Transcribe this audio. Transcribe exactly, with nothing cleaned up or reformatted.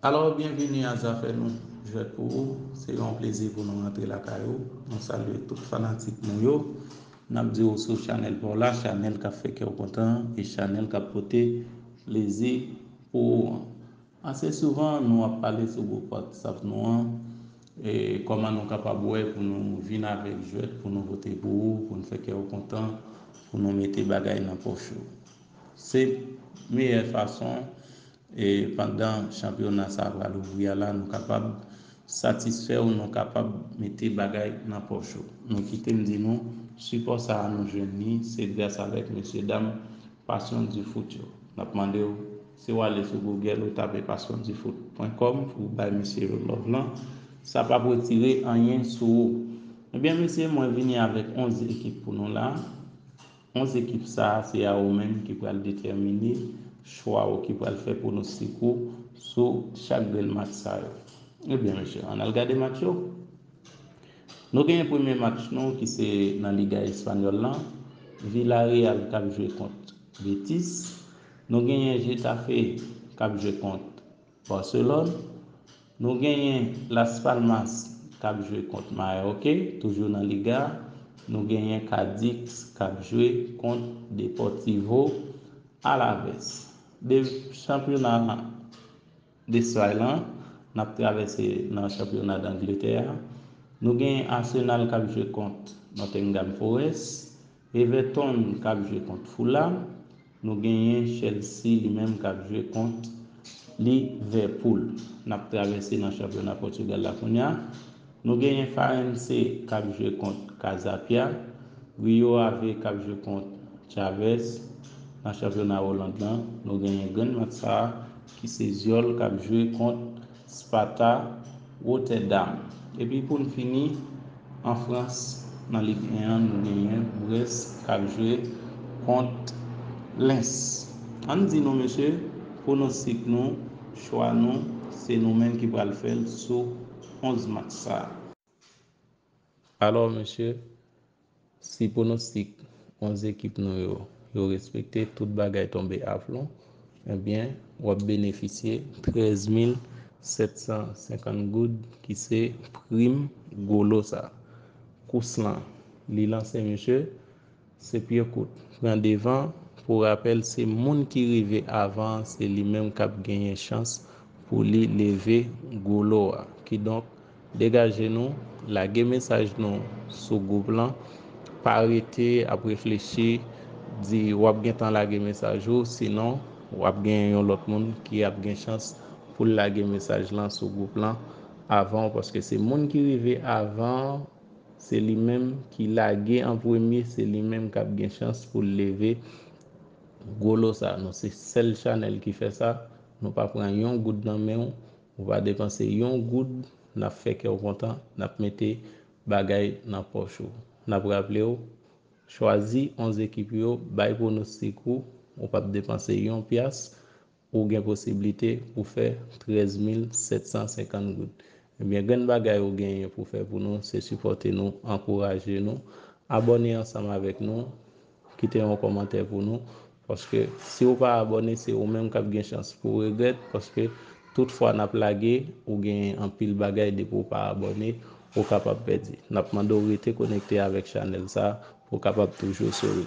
Alò, byenvini a Zafè Nou Jwèt Pou Ou. Se yon plezi pou nou rantre lakay ou. Nou salye tout fanatik nou yo. N ap di w sou chanèl pa w la, chanèl k ap fè kè w kontan e chanèl k ap pote plezi pou ou an. Ase souvan, nou ap pale sou gwoup WhatsApp nou an, e kòman nou kapab wè pou nou vin avèk jwèt, pou nou pote pou ou, pou nou fè kè w kontan, pou nou mete bagay nan pòch ou. Se meyè fason, e pandan chanpyona sa a pral ouvri a la, nou kapab satisfè w, nou kapab mete bagay nan pòch ou. Men kite m di nou, sipò sa a nou jwenn li, se gras avèk mesye dam Passion du Foot yo. N ap mande w, si w ale sou Google, ou tape passion du foot point com pou w bay mesye yo love lan, sa p ap retire anyen sou ou. Ebyen, mesye, mwen vini avèk onz ekip pou nou la. Onz ekip sa a, se a ou menm ki pral detèmine chwa ou, ki pral fè pwonostik ou sou chak grenn match sa yo. Ebyen, mesye, ann al gade match yo. Nou genyen premye match nou ki se nan Liga Espanyòl lan. Villarreal k ap jwe kont Betis. Nou genyen Getafe k ap jwe kont Barcelone. Nou genyen Las Palmas k ap jwe kont Mallorca, toujou nan Liga. Nou genyen Cadix k ap jwe kont Deportivo Alaves. De chanpyona Despay lan, n ap travèse nan chanpyona Dangletè a. Nou genyen Arsenal k ap jwe kont Nottingham Forest, Everton k ap jwe kont Fulham, nou genyen Chelsea li menm k ap jwe kont Liverpool. N ap travèse nan chanpyona Pòtigal la kounye a. Nou genyen Farense k ap jwe kont Casa Pia, Rio Ave k ap jwe kont Chaves. Nan chanpyona Oland lan, nou genyen grenn match sa a ki se Zyòl k ap jwe kont Sparta Rotterdam. Epi pou n fini, an Frans, nan Lig en an, nou genyen Brest k ap jwe kont Lens. Ann di nou, mesye, pwonostik nou, chwa nou, se nou menm ki pral fè l sou onz match sa a. Alò, mesye, si pwonostik onz ekip nou yo, yo respekte, tout bagay tonbe aplon, ebyen, w ap benefisye trèz mil sèt san senkant goud ki se prim golo sa. Kous lan, li lanse, mesye. Se pye kout pran devan. Pou rapèl, se moun ki rive avan an, se li menm k ap genyen chans pou li leve golo a. Kidonk, degaje nou, lage mesaj nou sou gwoup lan. Pa rete ap reflechi, di w ap gentan lage mesaj ou, sinon w ap gen yon lòt moun ki ap gen chans pou l lage mesaj lan sou gwoup lan avan w, paske se moun ki rive avan an, se li menm ki lage an premye, se li menm k ap gen chans pou l leve golo sa. Nou se sèl chanèl ki fè sa. Nou pa pran yon goud nan men w, ou pa depanse yon goud, n ap fè kè w kontan, n ap mete bagay nan pòch ou. N ap raple w, chwazi onz ekip yo, bay pwonostik ou, ou p ap depanse yon pyas, ou gen posiblite pou fè trèz mil sèt san senkant goud. Ebyen, grenn bagay ou genyen pou fè pou nou, se sipòte nou, ankouraje nou, abòne ansanm avèk nou, kite yon kòmantè pou nou, paske si w pa abòne, se ou menm k ap gen chans pou w regrèt, paske tout fwa n ap lage, ou genyen anpil bagay, depi w pa abòne, ou kapab pèdi. N ap mande w rete konekte avèk chanèl sa a pou w kapab toujou souri.